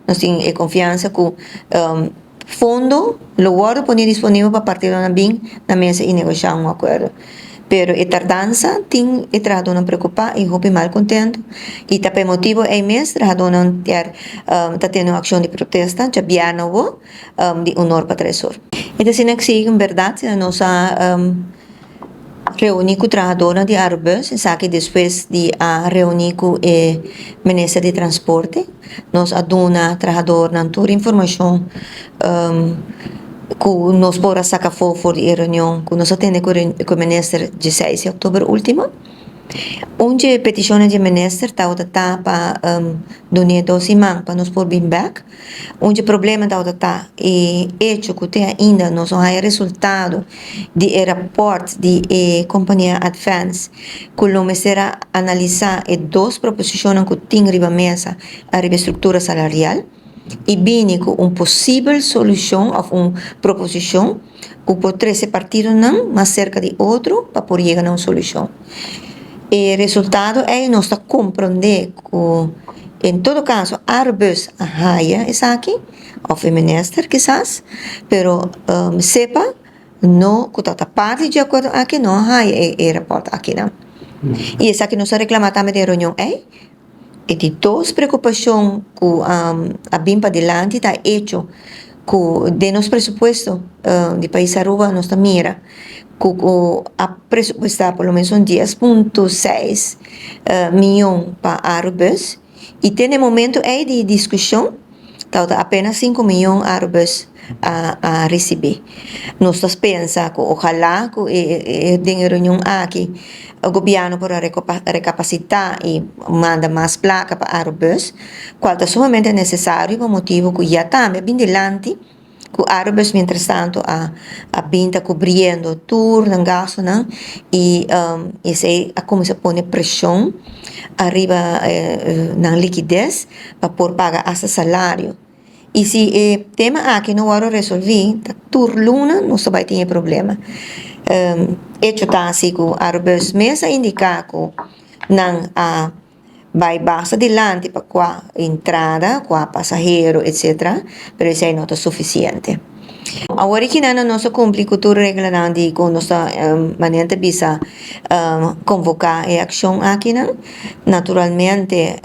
Nos tin e konfiansa ku fondo lo wòrdu pone disponibel pa partidonan bin na mesa i negoshá un akuerdo. Pero e tardansa tin e trahadónan preokupá i hopi mal kontentu i ta pa e motibu ei mes trahadónan kier ta tene un akshon di protesta djabièrnè awo di un or pa tres or. E ta asina ku bèrdat nos a Reuní ku trahadónan di Arubus, esaki despues di a reuní ku e minister di transporte. Nos a duna trahadornan tur informashon ku nos por a saka afó for di e reunion ku nos a tene ku e minister dieseis di òktober último. Un dje petishonnan dje minister tabata ta pa dun'é dos siman pa nos por bin bèk. Un dje problema tabata ta e echo ku te ainda nos no haña resultado di e rapòrt di e kompania Advance ku lo mester a analisá e dos proposishonnan ku tin riba mesa ariba e struktura salarial i bini ku un posibel solushon òf un proposishon ku por trese partidonan mas serka di otro pa por yega na un solushon. E resultado ei nos ta komprondé ku en todo kaso Arubus a haya esaki òf e minister kisas, pero sepa no ku ta ta parti dje akuerdo aki no a haya e rapòrt akinan. I esaki nos a reklamá tambe den e reunion ei. E di dos preokupashon ku a bin padilanti ta e echo ku den nos presupuesto di pais Aruba nos ta mira ku a presupuesta por lo menos un 10.6 miyon pa Arubus i te na e momento ei di diskushon Tabata apenas sinku miyon Arubus a risibí. Nos ta spensa ku ojalá ku den e reunion aki gobièrnu por a rekapasitá i manda mas plaka pa Arubus, kual ta sumamente nesesario pa motibu ku ya tambe a bin dilanti ku Arubus mientrastantu a bin ta kubriendo tur nan gastunan i esei a kuminsá pone preshon ariba nan likides. Pa por paga hasta salario. Y si e tema aki no worde resolvi, ta tur luna nos ta bay tin e problema. Hecho ta asi cu Arubus mes a indica cu nan a bay basta dilanti pa cua entrada, cua pasahero, etcetera, pero esey no ta suficiente. Awor e kinan nos a cumpli cu tur reglanan di cu nos ta manera ta bisa convoca e accion akinan. Naturalmente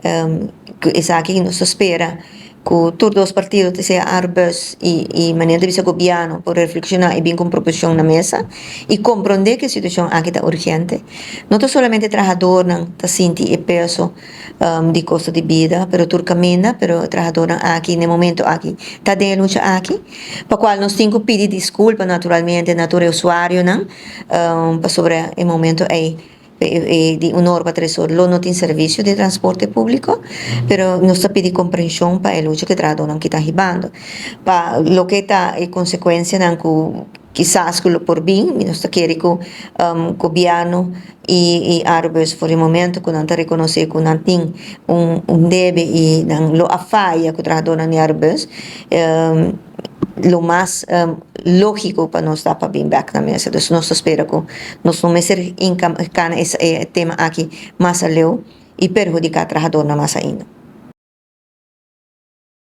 cu esaki nos ta spera cu tur dos partido te sea Arbus y manera ta bisa gobierno por reflexiona y bin cu un proposicion na mesa y comprende cu e situacion aki ta urgente. No ta solamente trahadornan ta sinti e peso di kosto di bida, pero tur kaminda, pero trahadornan aki na e momento aki ta den e lucha aki, pa kual nos tin ku pidi diskulpa naturalmente na tur e usuarionan, pasobra e momento ei di un or pa tres or lo no tin servisio di transporte públiko, pero nos ta pidi komprenshon pa e lucha ku e trahadornan aki ta hibando, pa loke ta e konsekuensianan ku. Kisas ku lo por bin, mi nos ta kere ku gobièrnu i Arubus for di momento ku nan ta rekonosé ku nan tin un debe i nan lo a faya ku trahadónan di Arubus, lo mas lógiko pa nos ta pa bin bèk na mesa. Dus nos ta spera ku nos no mester kana e tema aki mas aleu i perhudiká trahadónan mas ainda.